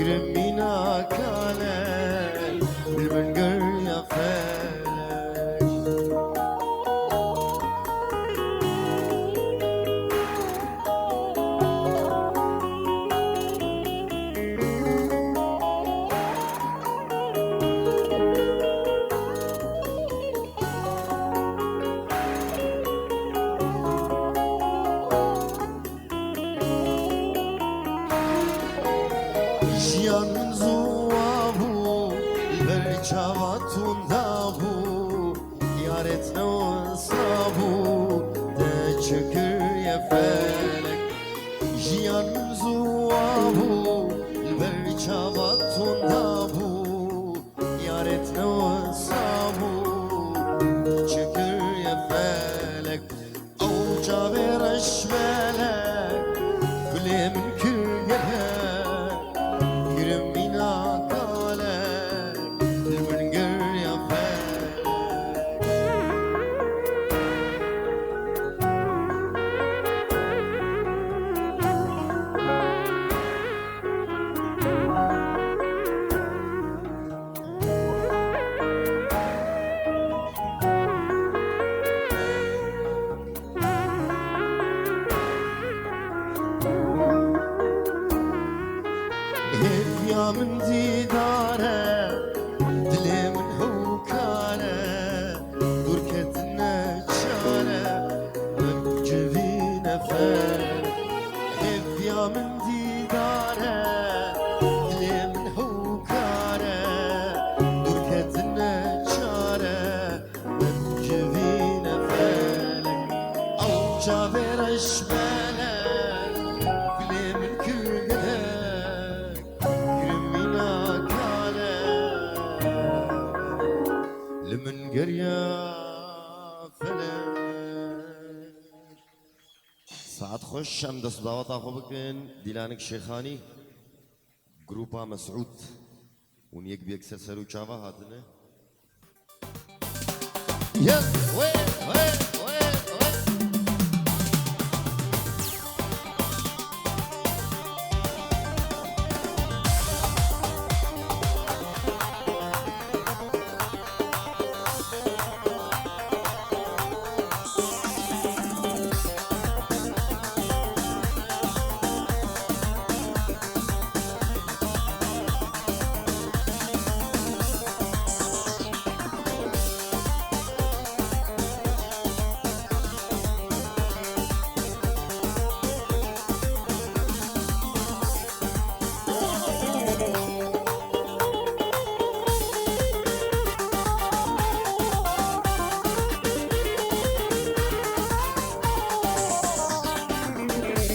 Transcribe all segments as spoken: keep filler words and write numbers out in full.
Mîna kale, li min geriya felek. Jiyan min ziwa bû, li ber çava tunda bû, yaret ne wisa bû, te çi kiriye felek. Jiyan min ziwa bû, li ber çava tunda bû, yaret ne wisa bû, çi kiriye felek. Ew çavê reşbelek, gulê min kir gelek, kirim mîna kalek, li min geriya felek. Hêviya min dîdar e, dilê min hewkar e, dûrketine çar e, min civîne felek. Hêviya min dîdar e, dilê min hewkar e, dûrketine çar e, min civîne felek. Ew çavê reşbelek, gulê min kir gelek, kirim mîna kalek, li min geriya felek. Saet xweş, em dest bi daweta xwe bikin. Dîlanik Şêxanî, grupa Mesûd, hûn yek bi yek ser ser û çava hatine. Yes, wê, wê, wê, wê.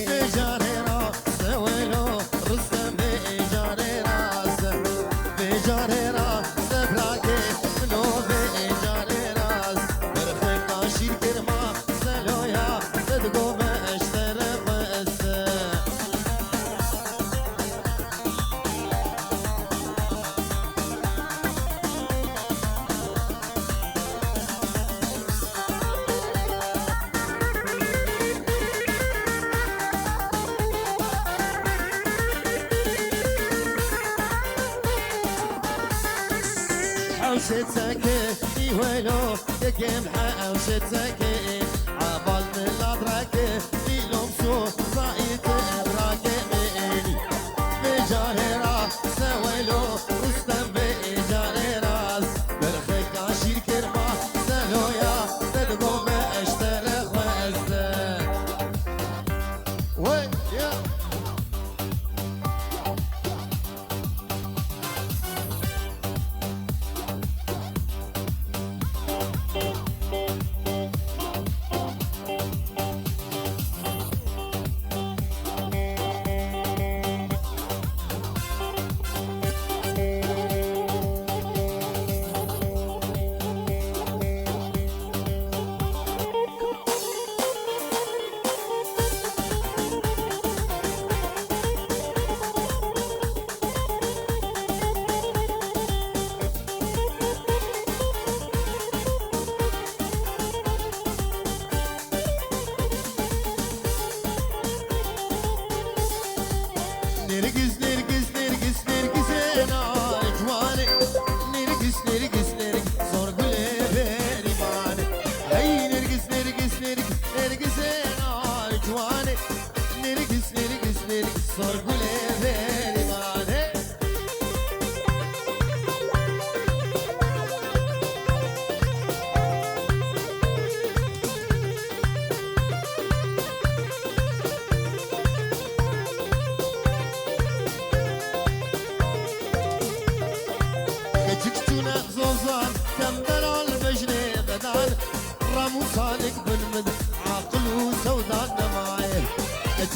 Vê carê ra sewelo, Rustem vê carê ra se-, vê carê ra se brakê, min o vê carê ra se-, berxê kaşîr kirma, seloya, se digo me eştere xweste. Hewşê çekê î welo, yekêm hewşê çekê, abal milat rakê, îlom so, zayîtê rakê mênî. Vê carê ra sewelo, Rustem vê carê ra se-, berxê kaşîr kirma, seloya, se digo me eştere xweste. Wey, ya. Nêrgiz, nêrgiz, nêrgiz,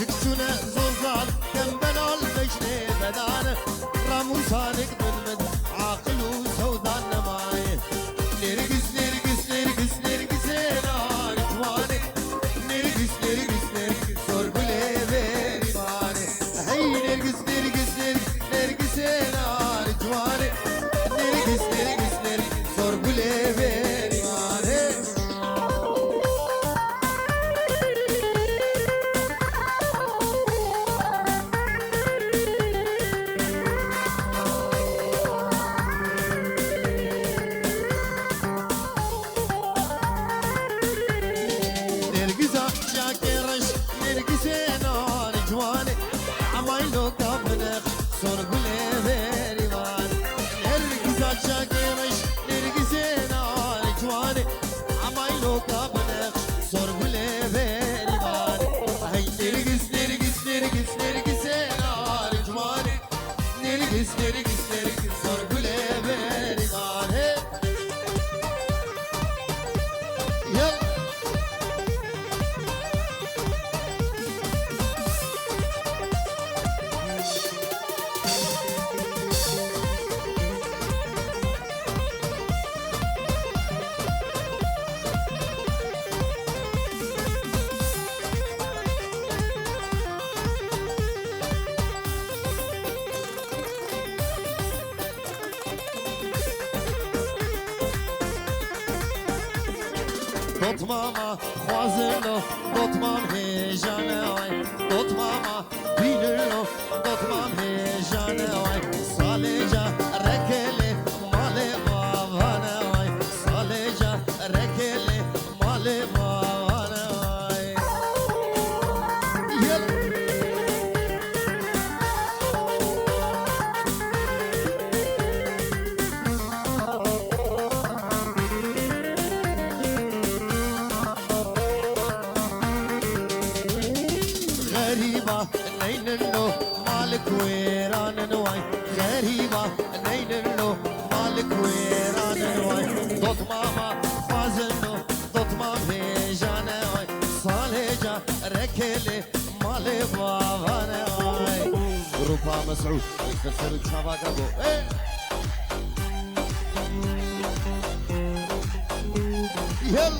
Çûne zozan, kembelal vejnê bedane, ramûsanik bin min, aqil û sewdan nemaye. Nêrgiz, nêrgiz, nêrgiz, nêrgizê nar ciwanê. Nêrgiz, nêrgiz, nêrgiz, zor gulê verî mane. Hey nêrgiz, nêrgiz, nêrgiz, nêrgizê nar ciwanê. Nêrgiz, nêrgiz, nêrgiz, zor gulê verî mane. Nêrgiza çiyakê reş, nêrgizê nar ciwanê. Emaylo ka binexş, sor gulê verî mane. Nêrgiza çiyakê reş, nêrgizê nar ciwanê. Emaylo ka binexş, sor gulê verî mane. Hey nêrgiz, nêrgiz, nêrgiz, nêrgizê nar ciwanê. Nêrgiz, nêrgiz, nêrgiz, sor gulê verî mane. Yel. Dotmama xwazino, dotmam hêjane ay. Dotmama bînino, dotmam hêjane ay. Salêca rekelê malê bavane ay. Salêca rekelê malê bavane ay. Yel. Xerîba neynino malik wêranin way. Xerîba neynino malik wêranin way. Dotmama xwazino, dotmam hêjane way. Salêca rekelê malê bavane way. Grupa Mesûd, ser û çava gabo. Hey! Yel!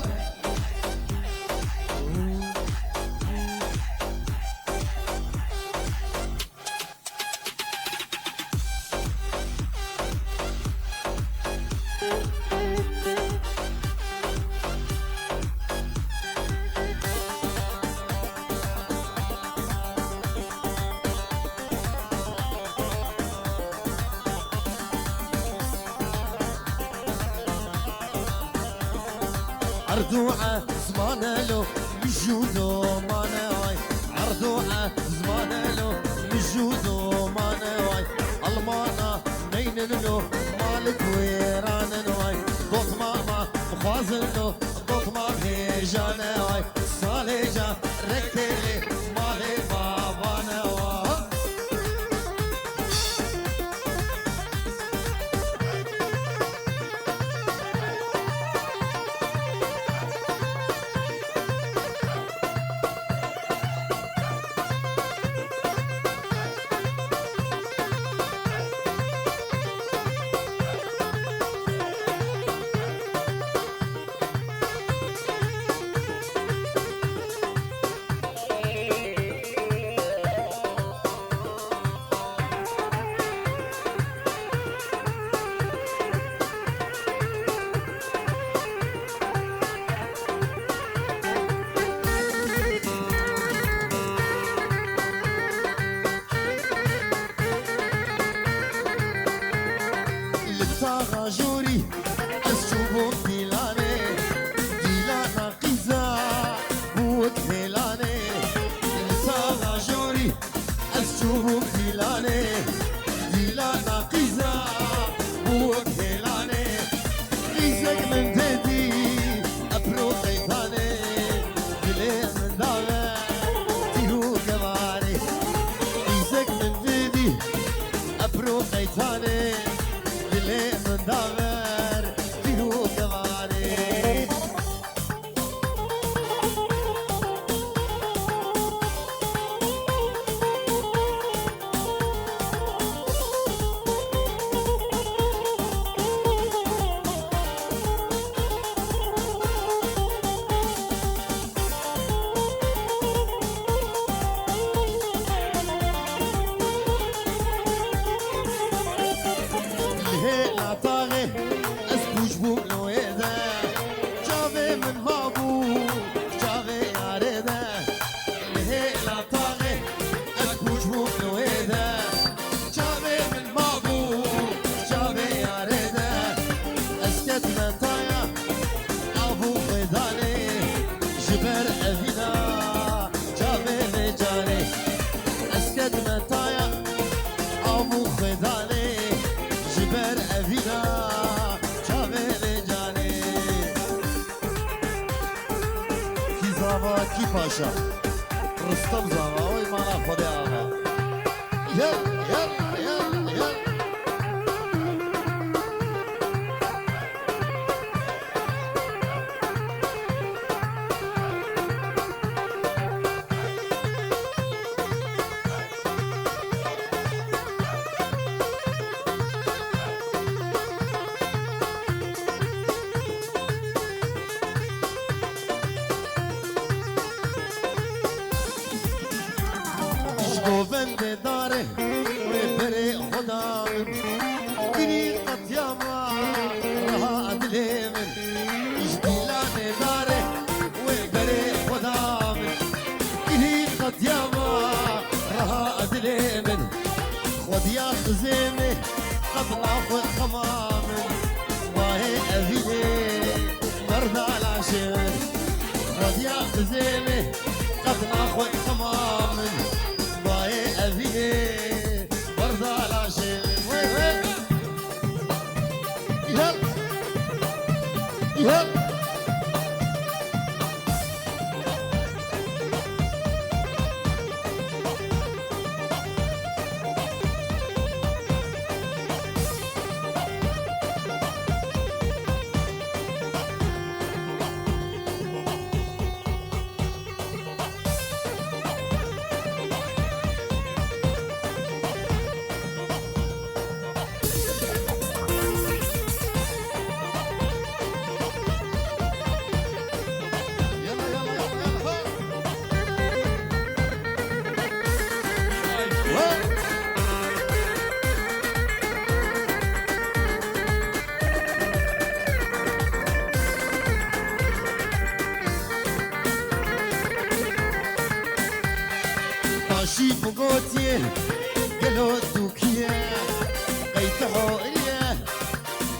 Erdoğan zmane lo mijû domane ay. Erdoğan zmane lo mijû domane ay. Almana neynin lo malik wêranin ay. Dotmama xwazin lo dotmam hêjane ay. Salêca rekelê malê bavane ay. Li taxa jorî ez çûbûm dîlanê, dîlana qîza bû wek hêlanê. Li taxa jorî ez çûbûm dîlanê, dîlana qîza bû wek hêlanê. Qîzek min didî epro qeytanê, dilê min da ve tîr û kevanê. Qîzek min didî epro qeytanê, dilê min da ver tîr û kevanê. Hêla taxê ez pûç bûm li wê de, çavê min mabû çavê yarê de. Hêla taxê ez pûç bûm li wê de, çavê min mabû çavê yarê de. Ez ketime taya av û xêdanê, ji ber evîna çavê vê carê. Ez ketime taya av û xêdanê, ji ber evîna çavê vê carê. Kî zava, kî paşa? Ristem zava, oy mala Xwedê ava. Yel, yel, yel, yel. Ji govendê darê wê berê xwe da min. Kirî qetiyama reha dilê min. Ji dîlanê darê wê berê xwe da min. Kirî qetiyama reha dilê min. Xwediya dizê min qet naxwe xema min. Wahê evînê berda laşê min. Xwediya dizê min qet naxwe xema min. Wahê evînê berda laşê min. Wey, wey. Yel. Yel. Paşî bigotiyê gelo tu kî ye? Qey tu horiye,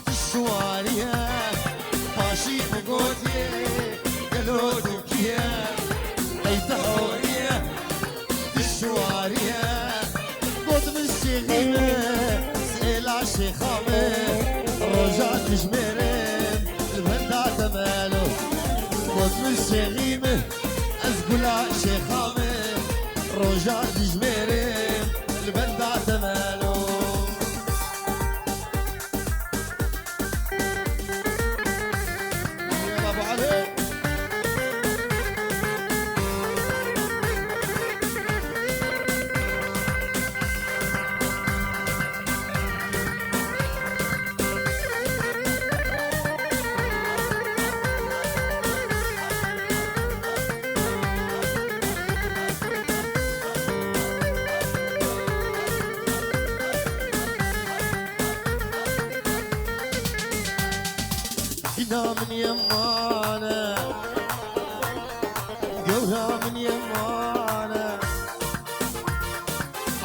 tu şiwariye. Paşî bigotiyê gelo tu kî ye? Qey tu horiye, tu şiwariye. Got min şêxî min, sêla şêxa min, roja dijmêrim li benda te melo. Got min şêxî min, ez gula şêxa min, roja dijmêrim li benda te melo. Yela Abu Elî. Hîna min yê mane, gewra min yê mane.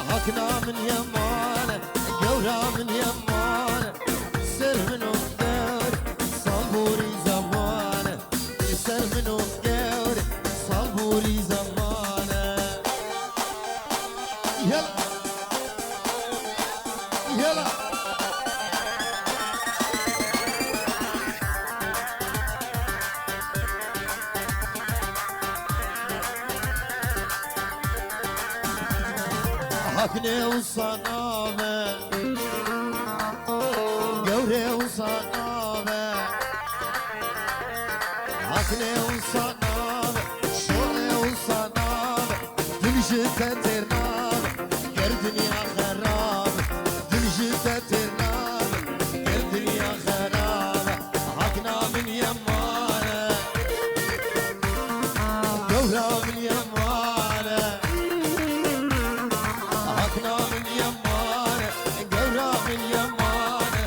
Hakna min yê mane, gewra min yê mane. Ser min û gewr, sal borî zemane. Ser min û gewr, sal borî zemane. Yela. Yela. Hakne û saname. Gewre û saname. Hakne û saname. Şore û saname. Dil ji te têr nabe, ger dinya xerab e. Dil ji te têr nabe, ger dinya xerab e. Hakna min yê mane. Gewra min yê mane. Hakna min yê mane. Gewra min yê mane.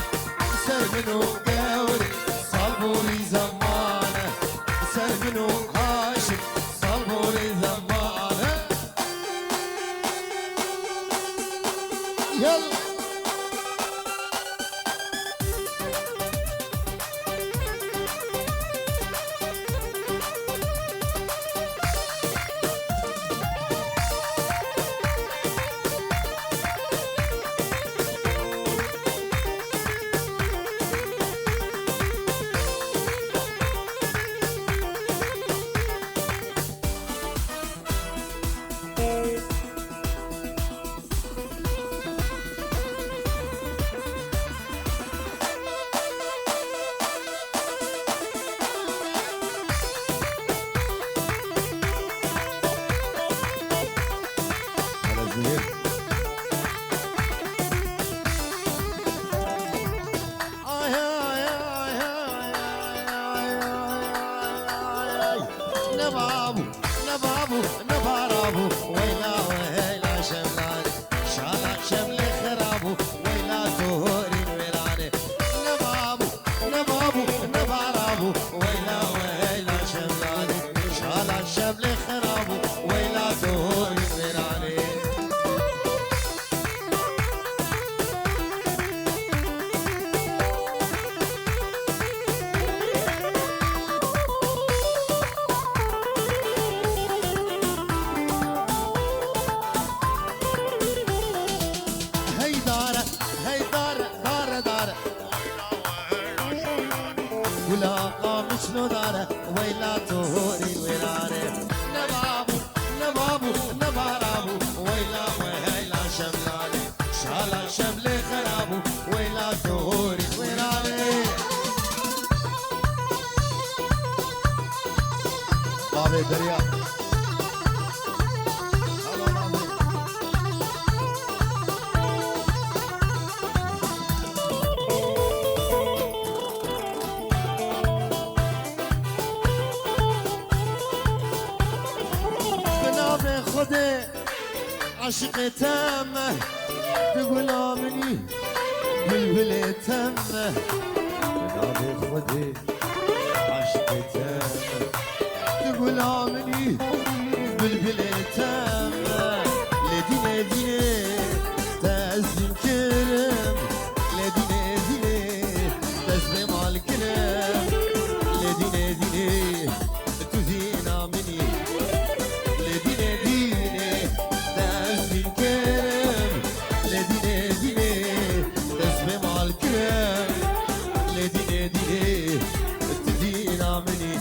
Derya. Bi navê Xwedê aşiqê te me, tu gula min î, bilbilê te me. Bi navê Xwedê aşiqê te me, tu gula min î, bilbilê te me. Lê dînê dînê te ez dîn kirim, lê dînê dînê te ez bêmal kirim, lê dînê dînê tu dîna min î. Lê dînê dînê te ez dîn kirim, lê dînê dînê te ez bêmal kirim, lê dînê dînê tu dîna min î.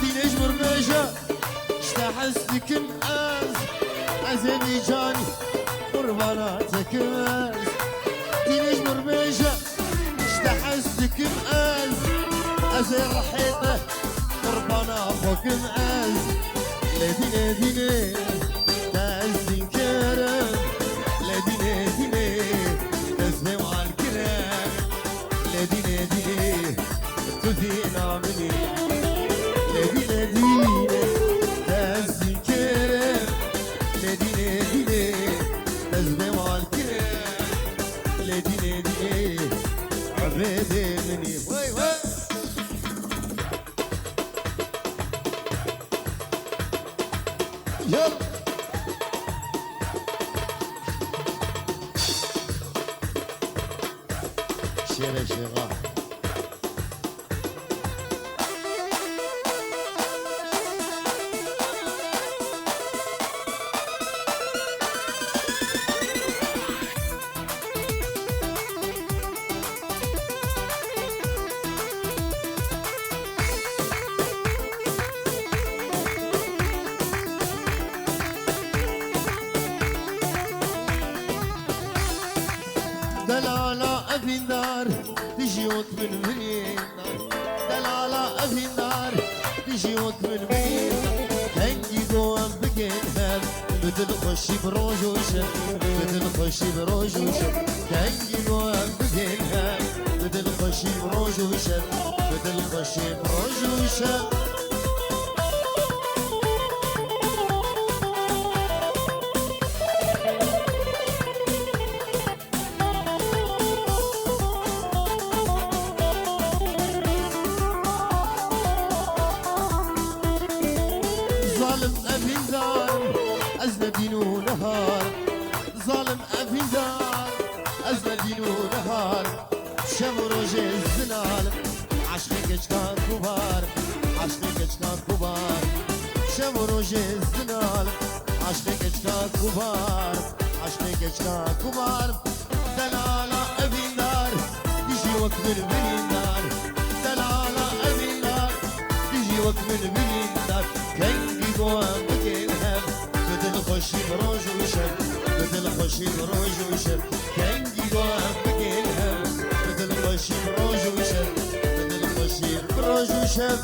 Dînê ji min bêje, ji te hez dikim ez, ez ê nîcanî qurbana te kim ez. Dînê ji min bêje, ji te hez dikim ez, ez ê rihê te qurbana xwe kim ez. Lê dînê dînê te ez dîn kirim, lê dînê dînê te ez bêmal kirim. Lê dînê dînê tu dîna min î. Lê dînê dînê te ez dîn kirim, lê dînê dînê te ez bêmal kirim. Lê dînê dînê ebedê min î. Wey, wey. Yap. Şêre şêxa. Delala evîndar, dijî wek min birîndar. Delala evîndar, dijî wek min birîndar. Kengî go em bigên hev, bi dilxweşî bi roj û şev, bi dilxweşî bi roj û şev. Kengî go em bigên hev, bi dilxweşî bi roj û şev, bi dilxweşî bi roj û şev. Zalim evîndar, ez ne dîn û nehar. Zalim evîndar, ez ne dîn û nehar. Şev û rojê zilal, eşqê keçika kubar, eşqê keçika kubar. Şev û rojê zilal, eşqê keçika kubar, eşqê keçika kubar. Delala evîndar, dijî wek min birîndar. Delala evîndar, dijî wek min birîndar. Kengî go em bigên hev, bi dilxweşî bi roj û şev, bi dilxweşî bi roj û şev. Kengî go em bigên hev, bi dilxweşî bi roj û şev, bi dilxweşî bi roj û şev.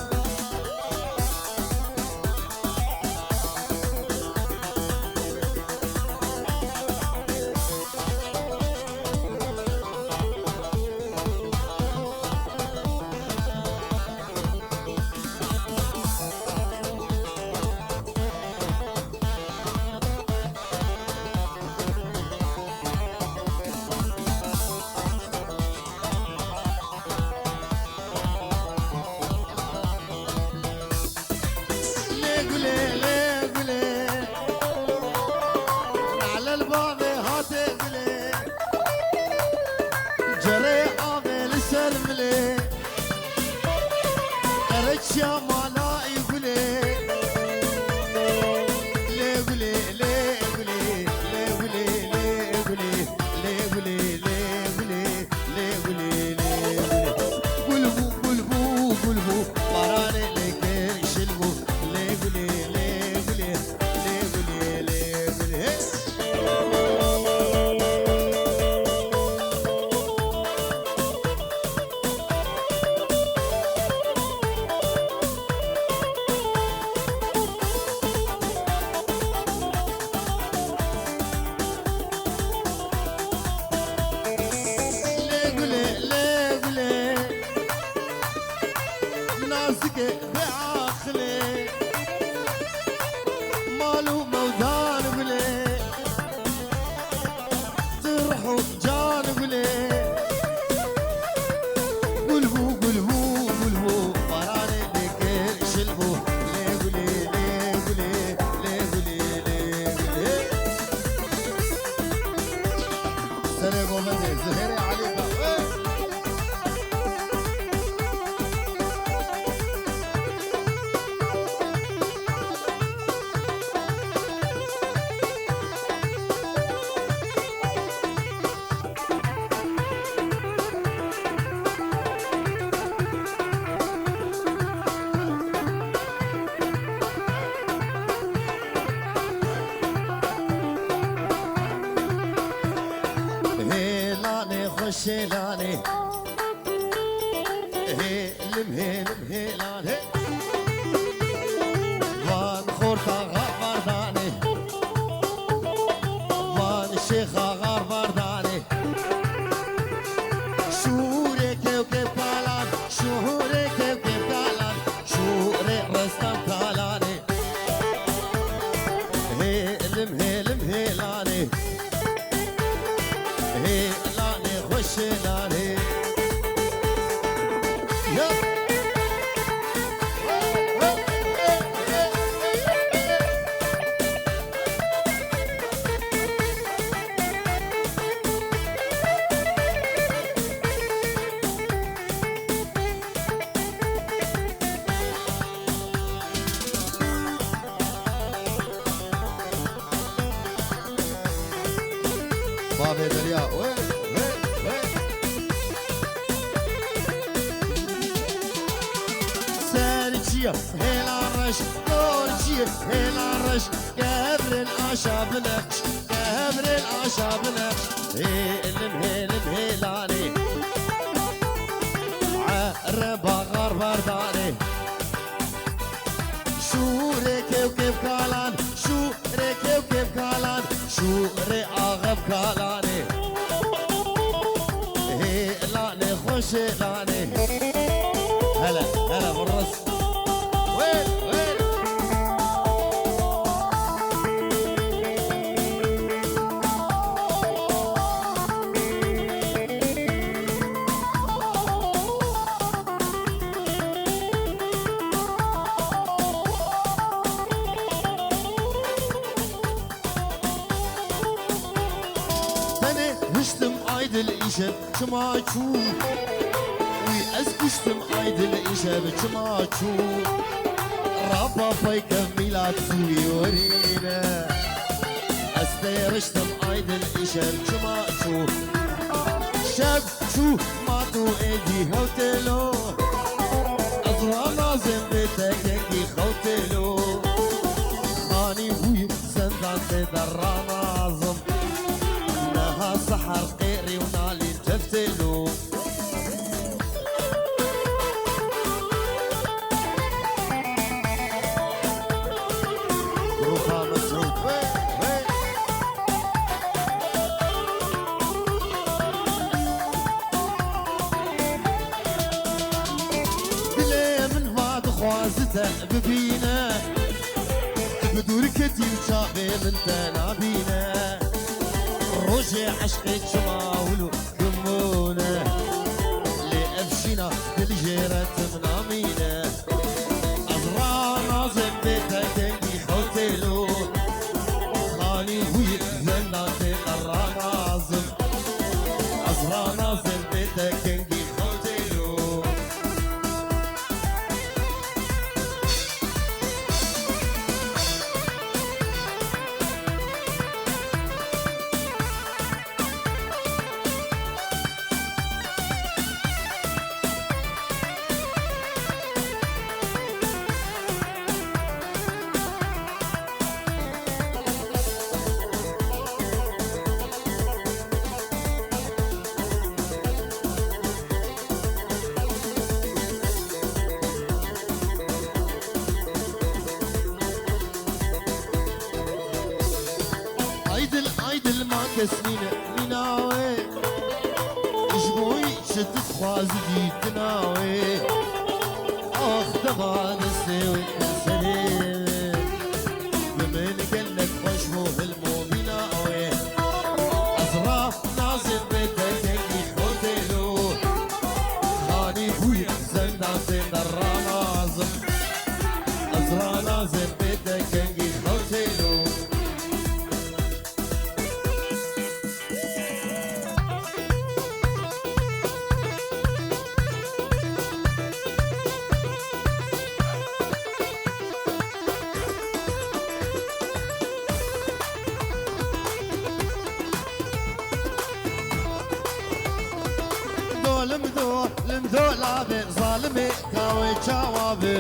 Lê gulê, lê gulê, nale li bavê hatê gulê, cerê avê li ser milê, qereçiya mala î gulê. Lê gulê, lê gulê, lê gulê. Nazike be aqilê, mal û mewdan gulê, tu rih û can gulê. Gul bû, gul bû, gul bû, baranê bêkir şil bû. Lê gulê, lê gulê, lê gulê, lê gulê. Serê govendê, Zihêrê Elî be. Hêlanê xweş hêlanê. Hêlim, hêlim, hêlanê. Van xorta xavardanê. Van şêxa xavardanê. Şûrê kewkeb kalan, şûrê kewkeb kalan, şûrê restan kalanê. Hêlim, hêlim, hêlanê. Hêlanê xweş hêlanê. Ya. Bavê Derya, we, we, we. Ser çiya hêla reş, dor çiya hêla reş, kevrên aşa bineqş, kevrên aşa bineqş. Hêlim, hêlim, hêlanê. Ereba xarbardanê. Şûrê kewkeb kalan, şûrê kewkeb kalan, şûrê axeb kalanê. Hêlanê xweş hêlanê. Hele, hele, vurris. Wê, wê. Tenê hiştim ay dil îşev çima çû. Wî ez kuştim ay dil îşev çima çû. Rapa peykev mîlat zû wî werîne. Ez têriştim ay dil îşev çima çû. Şev çû ma tu êdî hewtêlo. Ez ranazim bê te kengî xewtêlo. Xanî bûyî zendan tê de ranazim. Neha sehar qêrî û nalîn teftêlo. Ruha Mesûd. Hey, hey. Dilê min va dixwazi te bibîne. Tu bi dûr ketî û çavê min te nabîne. Rojê eşqê çima wil û gimûne. Lê ev şîna dil jê re tim namîne. Ez ranazim bê te kengî xewtêlo. Xanî wî zenda tê te ranazim. Ez ranazim bê te kengî xewtêlo. Aydil, aydil ma kes nîne mîna wê. Ji bo wî çi tu dixwazî dîtina wê. Awa Xwe destê wê serê bi min gelek xweş bû hilm û bîna wê. Ez ra nazim bê te kengî xew têlo. Xanî bûyî zenda zênda ra nazim. Ez ra nazim bê te kengî xew têlo. Dolim dolim dola be, zalimê ka wê çawa be.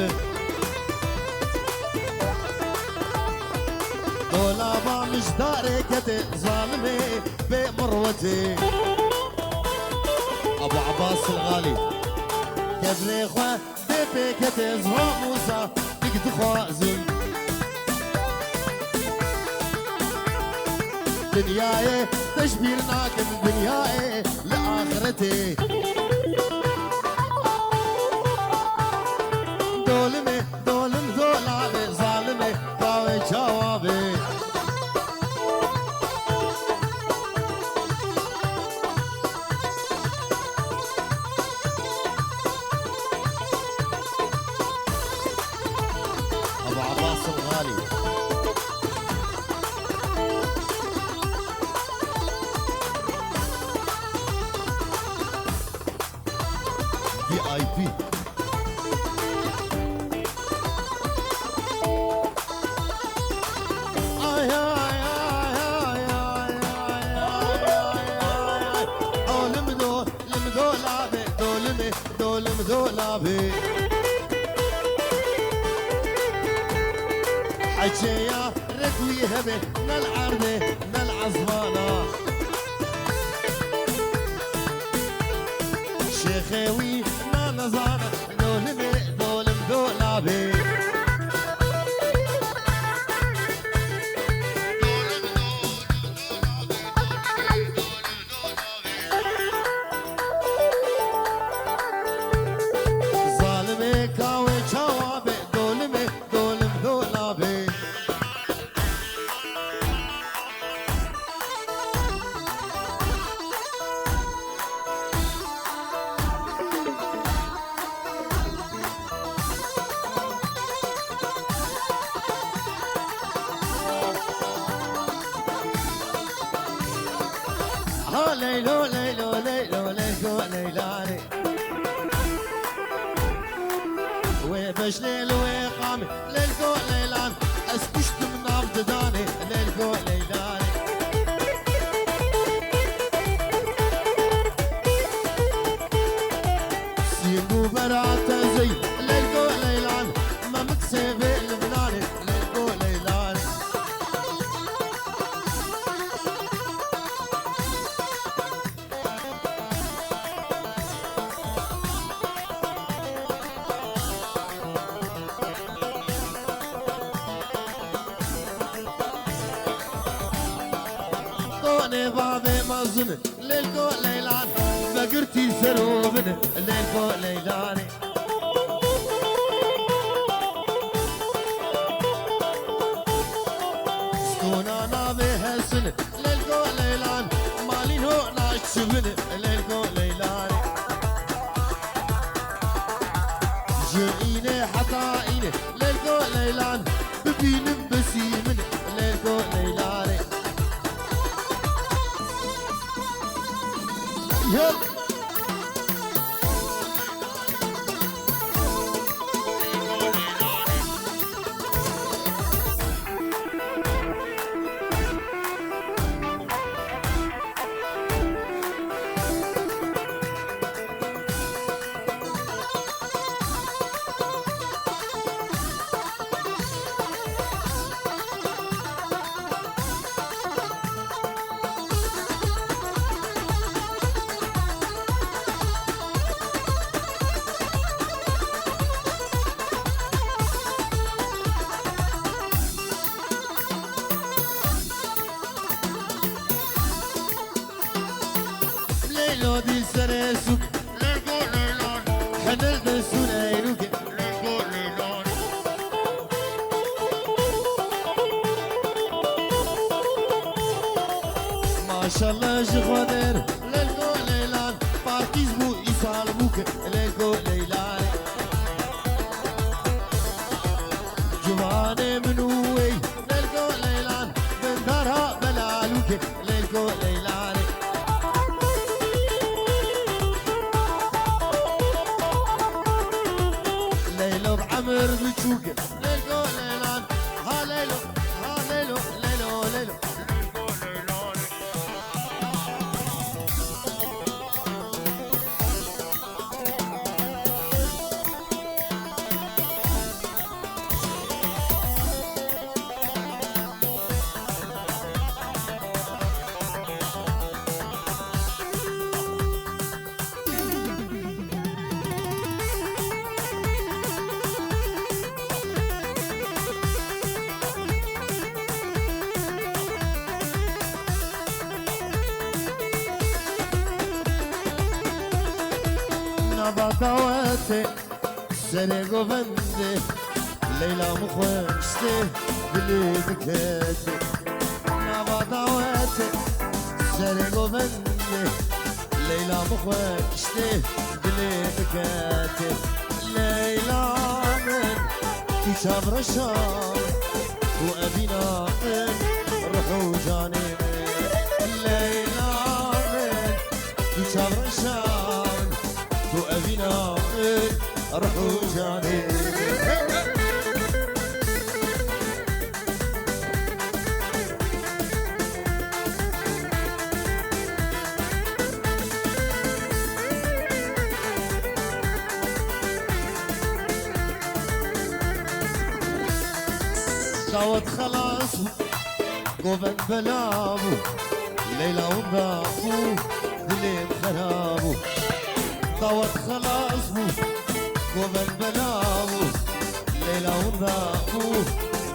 Dolaba mijdarê kete zalimê bê mirwetê. Abu Abbas Silxalî. Kevrê xwe bê pêkete zwa Mûsa dik dixwazim. Dinyayê teşbîr nakim dinyayê li axretê. Dolimê, dolim dola be, zalimê, ka wê çawa be. Abu Abbas Silxalî. V I P. Ay, ay, ay. Olim do, lim do la be, dolimê, dolim do la be. Hecê ya red wî hebe, ne li erdê, ne li ezmana. Şêxê wî na nezane, dolimê, dolim dola be. Zalimê ka wê çawa be, dolimê, dolim dola be. Ha Leylo, Leylo, Leylo, Leylo, Leylanê. Wê beşlê li wê qamê, Leylo, Leylan. Ez kuştim nav didanê, Leylo, Leylanê. Sîng û bera tezey, Leylo, Leylan. Memik sêvê li binanê, Leylo, Leylanê. Konê bavê mezin, Leylo Leylan, vegirtî ser û bin, Leylo Leylanê. Stûna navê hesin, Leylo Leylan, malîn ho naçibin, Leylo Leylanê. Ji înê heta înê, Leylo Leylan, bibînim bisîmin, Leylo Leylanê. Yep. Leylo dî serê sûk, Leylo Leylan. Henel de sûneyruke, Leylo Leylan. Maşallah ji xwe der, Leylo Leylan, partîz bû, îsal bû ki Leylo Leylan. Ciwanê min û wey, Leylo Leylan, bindara belalûkê, Leylo Leylan. Leylo bi emir biçûk, Leylo Leylan, ha Leylo, ha Leylo, Leylo, Leylo. Nava dawetê serê govendê, Leyla min xweştê dilê diketê. Nava dawetê serê govendê, Leyla min xweştê dilê diketê. Leyla min, tu çavreşa, tu evîna min, ruh û canê min. Leyla min, tu çavreşa min, tu evîna min, ruh û canê min. Dawet xelas bû, govend bela bû, Leyla winda bû, dilê min xera bû. Dawet xelas bû, govend bela bû, Leyla winda bû,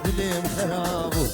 dilê min xera bû.